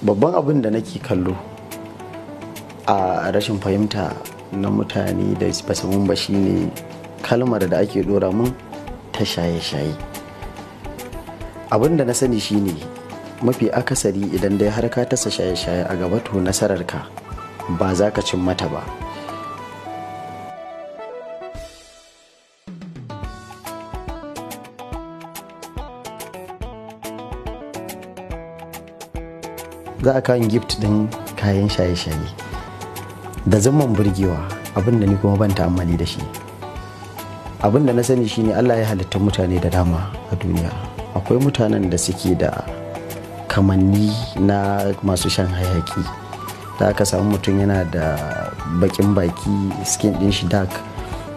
Babban abin da nake kallo a rashin fahimta na mutane da basu mun ba shine kalmar da ake dora mun ta shaye-shaye. Abin da na sani shine mafi akasari idan dai har ka tasa shaye-shaye a gaba, to nasararka ba za ka cin mata ba. Za a kawo gift din kayan shaye-shaye da zaman burgewa, abin da ni kuma ban ta'ammali da shi. Abin da na sani shine Allah ya halitta mutane da dama a duniya. Akwai mutanen da suke da kamanni na masu shan hayaki, da aka samu mutum yana da bakin baki, skin din shi dark,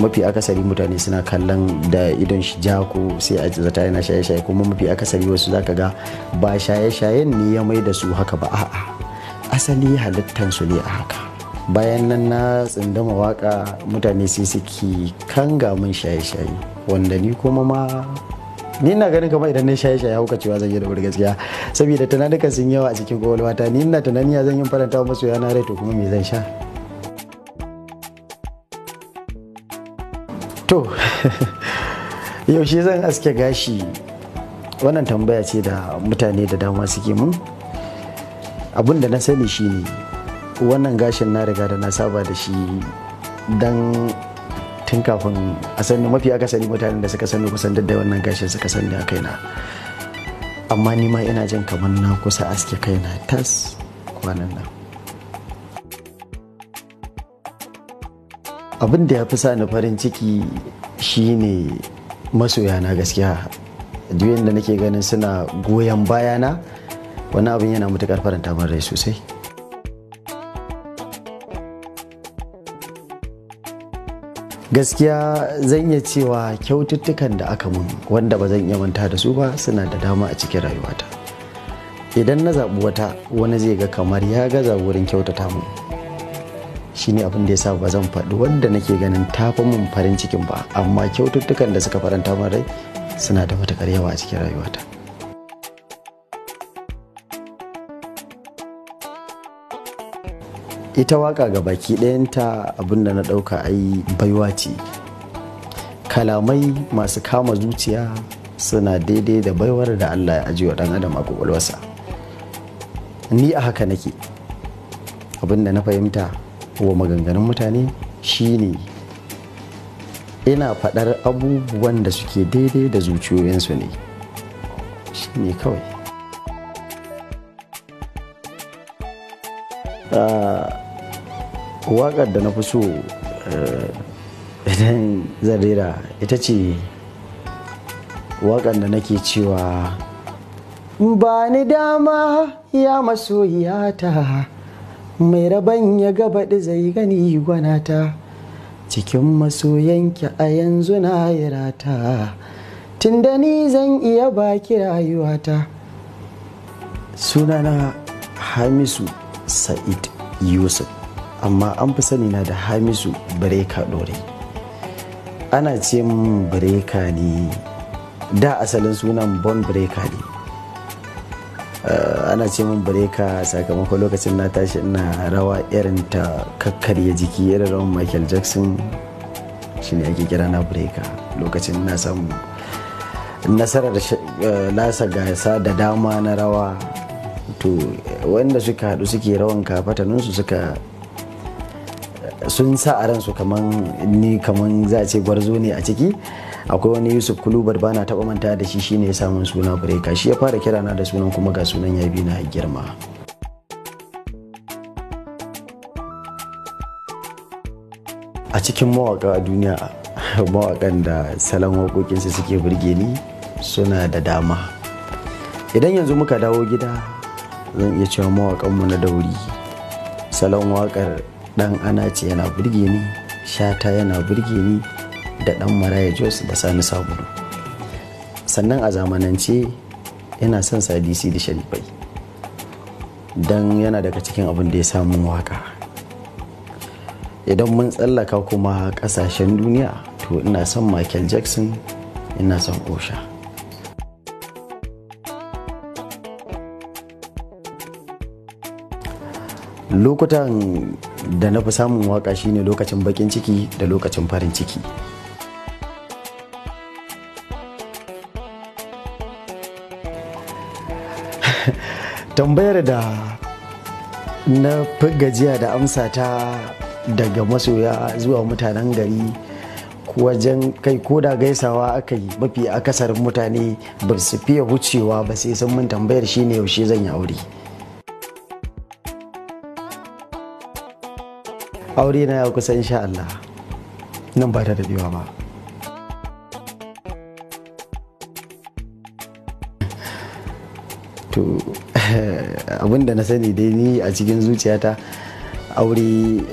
mafi akasari mutane suna kallon da idon shi ja ko sai a zata yana shaye-shaye. Kuma mafi akasari wasu zaka ga ba shaye-shayen ne ya mai da su haka ba, a'a, asali halittan su ne a haka. Bayan nan na tsindama waka, mutane sai suke kanga mun shaye-shaye, wanda ni kuma ma ni ina ganin kamar idan na shaye-shaye hauka cewa zan yi da wuri gaskiya, saboda tunanukan sun yawa a cikin kwakwalwata. Ni ina tunani ya zan yi faranta wa masoya na rai, to kuma me zan sha? To yaushe zan aske gashi? Wannan tambaya ce da mutane da dama suke mun. Abin da na sani shine wannan gashin na riga da na saba da shi dan tun kafin a sani. Mafi akasari mutanen da suka sani kusan duk da wannan gashin suka sani a kaina, amma ni ma ina jin kamar na kusa aske kaina tas kwanan nan. Abin da ya fi sa ni farin ciki shine masoya na gaskiya. Duk yanda nake ganin suna goyon bayana, wani abin yana matukar faranta min rai sosai. Gaskiya zan iya cewa kyaututtukan da aka mun wanda ba zan iya manta da su ba suna da dama a cikin rayuwata. Idan na zaɓi wata, wani zai ga kamar ya gaza wurin kyautata mun. Shine abin da ya sa ba zan faɗi wanda nake ganin tafi mun farin cikin ba, amma kyaututtukan da suka faranta min rai suna da matuƙar yawa a cikin rayuwata. Ita waka ga baki ɗayanta, abin da na ɗauka ai baiwa ce. Kalamai masu kama zuciya suna daidai da baiwar da Allah ya ajiye wa ɗan adam a kwakwalwarsa. Ni a haka nake. Abin da na fahimta wa maganganun mutane shine ina faɗar abubuwan da suke daidai da zuciyoyinsu ne, shine kawai. Waƙar da na fi so idan zan rera ita ce waƙar da nake cewa: ba ni dama ya masoyiyata, mai rabon ya gabaɗi zai gani gwanata, cikin masoyanki a yanzu na yi rata, tunda ni zan iya baki rayuwata. Sunana Hamisu Sa'id Yusuf, amma an fi sani na da Hamisu Breaker Ɗorayi. Ana ce min Breaker ne da asalin sunan Bon Breaker ne. Ana ce min Breaker sakamakon lokacin na tashi ina rawa irin ta kakkarya jiki, irin rawan Michael Jackson, shine ake kira na Breaker. Lokacin na samu nasarar lasa gasa da dama na rawa, to wanda suka haɗu suke rawan kafataninsu suka sun sa a ransu kaman ni kaman za a ce gwarzo ne a ciki. Akwai wani Yusuf Kulubar, ba na taɓa manta da shi, shine ya samun suna Breaker. Shi ya fara kira na da sunan, kuma ga sunan ya bi na girma. A cikin mawaka a duniya, mawakan da salon waƙoƙinsu suke burge ni suna da dama. Idan yanzu muka dawo gida, zan iya cewa mawaƙanmu na dauri, salon waƙar Ɗan Anace yana burge ni, Shata yana burge ni, da Ɗan Maraya Jos da Sani Sabulu. Sannan a zamanance ina son Sadisi da Sharifai, don yana daga cikin abin da ya samu waka. Idan mun tsallaka kuma kasashen duniya, to ina son Michael Jackson, ina son Usher. Lokutan da na fi samun waka shine lokacin bakin ciki da lokacin farin ciki. Tambayar da na fi gajiya da amsa ta daga masoya zuwa mutanen gari wajen kai ko da gaisawa aka yi, mafi akasarin mutane ba su fiye wucewa ba sai sun mun tambayar shine yaushe zan yi aure. Aure na ya kusa insha Allah, nan ba ta daɗewa ba. To abin da na sani dai ni a cikin zuciyata, aure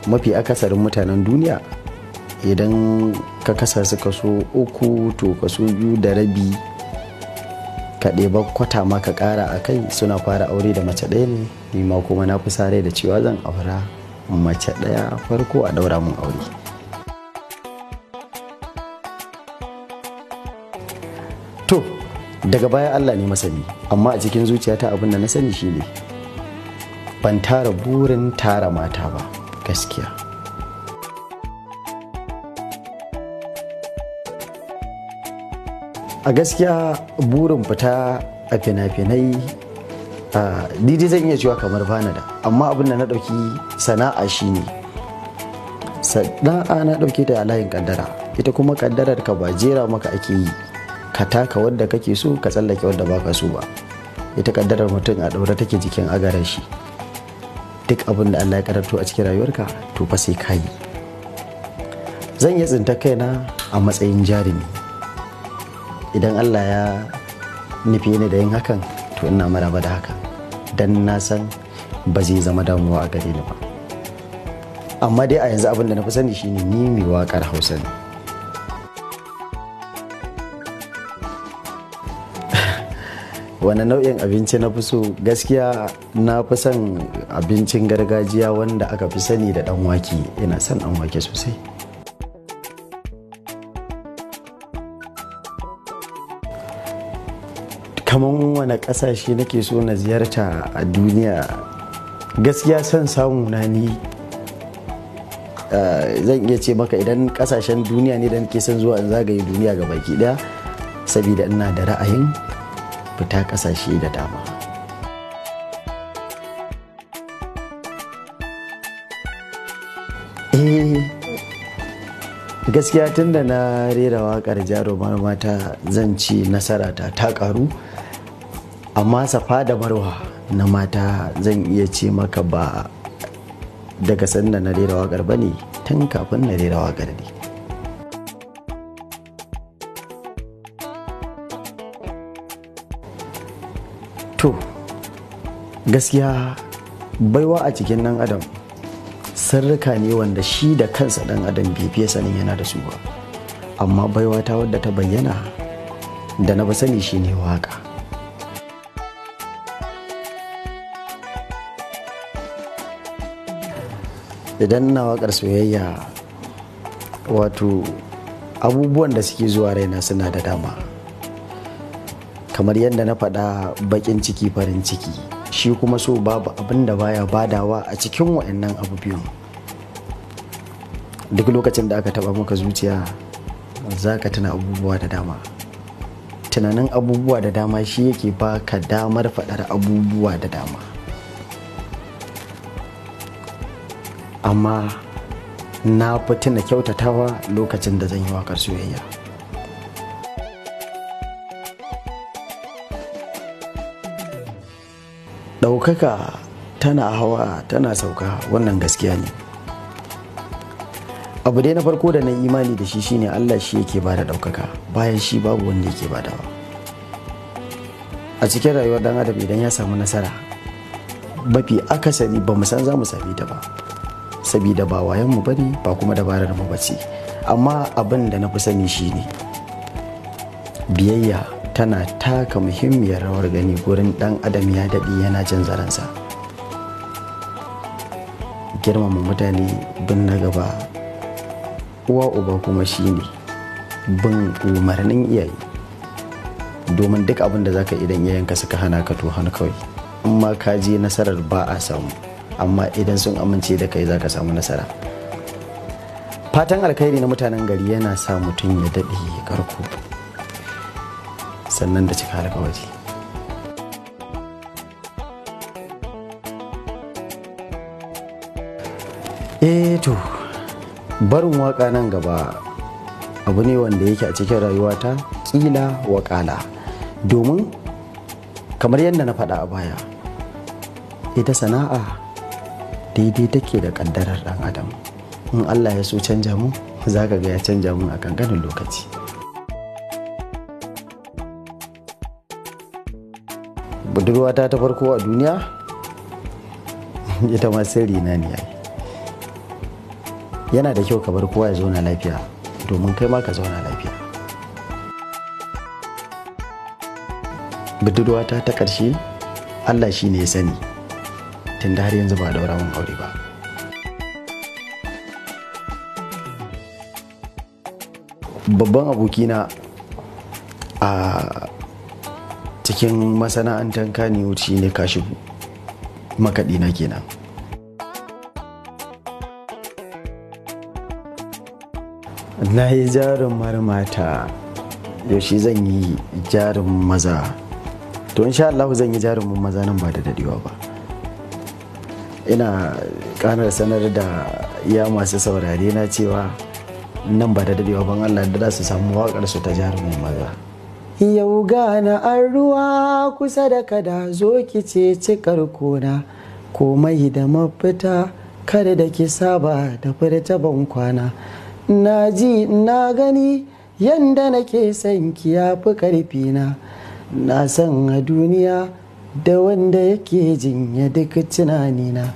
mafi akasarin mutanen duniya idan ka kasa su kaso 3 to kaso 2.5 ka ɗeba kwata ma ka ƙara a kai suna fara aure da mace ɗaya ne. Ni ma kuma na fi sare da cewa zan aura mace ɗaya farko a ɗaura mun aure. To daga baya Allah ne masani, amma a cikin zuciyata abin da na sani shine ban tara burin tara mata ba gaskiya. A gaskiya burin fita a fina-finai ni dai zan iya cewa kamar bana da, amma abin da na ɗauki sana'a shine sana'a na ɗauke ta a layin kaddara. Ita kuma kaddarar ka ba jera maka ake yi ka taka wadda kake so ka tsallake wadda baka so ba. Ita kaddarar mutum a ɗaure take jikin agarar shi. Duk abin da Allah ya karanto a cikin rayuwarka to fa sai ka yi. Zan iya tsinta kaina a matsayin jarumi. Idan Allah ya nufi ni da yin hakan to ina maraba da hakan, dan na san ba zai zama damuwa a gare ni ba. Amma dai a yanzu abin da na fi sani shine ni mai waƙar Hausa ne. Wane nau'in abinci na fi so? Gaskiya na fi son abincin gargajiya wanda aka fi sani da ɗan wake. Ina son ɗan wake sosai. Kaman wane ƙasashe nake so na ziyarta a duniya? Gaskiya son samu na ni, zan iya ce maka idan ƙasashen duniya ne da nake son zuwa in zagaye duniya ga baki ɗaya, saboda ina da ra'ayin fita ƙasashe da dama. Gaskiya tun da na rera waƙar Jarumar Mata zan ci nasara ta ta ƙaru, amma Safa da Marwa na mata zan iya ce maka ba daga sanda na rera waƙar ba ne, tun kafin na rera waƙar ne. To gaskiya baiwa a cikin ɗan adam sirrika ne wanda shi da kansa ɗan adam bai fiye sanin yana da su ba, amma baiwa ta wadda ta bayyana da na ba sani shine waka. Idan ina waƙar soyayya, wato abubuwan da suke zuwa raina suna da dama. Kamar yadda na faɗa, baƙin ciki farin ciki, shi kuma so babu abin da baya badawa a cikin wa'annan abu biyun. Duk lokacin da aka taɓa maka zuciya za ka tuna abubuwa da dama. Tunanin abubuwa da dama shi yake baka damar faɗar abubuwa da dama. Amma na fi tuna kyautatawa lokacin da zan yi waƙar soyayya. Ɗaukaka tana hawa tana sauka, wannan gaskiya ne. Abu dai na farko da na imani da shi shine Allah shi yake bada ɗaukaka, bayan shi babu wanda yake badawa. A cikin rayuwar ɗan adam idan ya samu nasara, mafi akasari ba mu san za mu same ta ba, sabida ba wayan mu bane ba kuma dabarar mu bace. Amma abin da na fi sani shine biyayya tana taka muhimmiyar rawar gani gurin ɗan adam ya daɗe yana jin zaransa. Girmama mutane, bin na gaba, uwa uba kuma shine bin umarnin iyaye. Domin duk abin da zaka idan iyayenka suka hana ka to hana kawai. In ma ka je, nasarar ba a samu, amma idan sun amince da kai, za ka samu nasara. Fatan alkhairi na mutanen gari yana sa mutum ya daɗe karko, sannan da cika alkawari. Eh to, barin waka nan gaba abu ne wanda yake a cikin rayuwata kila wakala, domin kamar yadda na faɗa a baya, ita sana'a daidai take da ƙaddarar ɗan adam. In Allah ya so canja mu, za ka ga ya canja mu a kankanin lokaci. Budurwata ta farko a duniya, ita ma sirri na ne. Yana da kyau ka bar kowa ya zauna lafiya domin kai ma ka zauna lafiya. Budurwata ta ƙarshe, Allah shi ne ya sani, tunda har yanzu ba a daura mun aure ba. Babban abokina a cikin masana'antar Kannywood shi ne Kashibu, makaɗi na kenan. Na yi jarumar mata, yaushe zan yi jarumin maza? To, insha Allah zan yi jarumin maza nan ba da dadewa ba. Ina kanar sanar da iya masu saurare na cewa nan ba da dadewa ban Allah da za su samu wakar su ta jarumin maza. Yau gana an ruwa kusa da kada, zo ki ce cikar kona, komai da mafita, kada da ki saba da furta ban kwana. Na ji na gani yanda nake son ki ya fi karfi na. Na san a duniya da wanda yake jinya duk tunanina.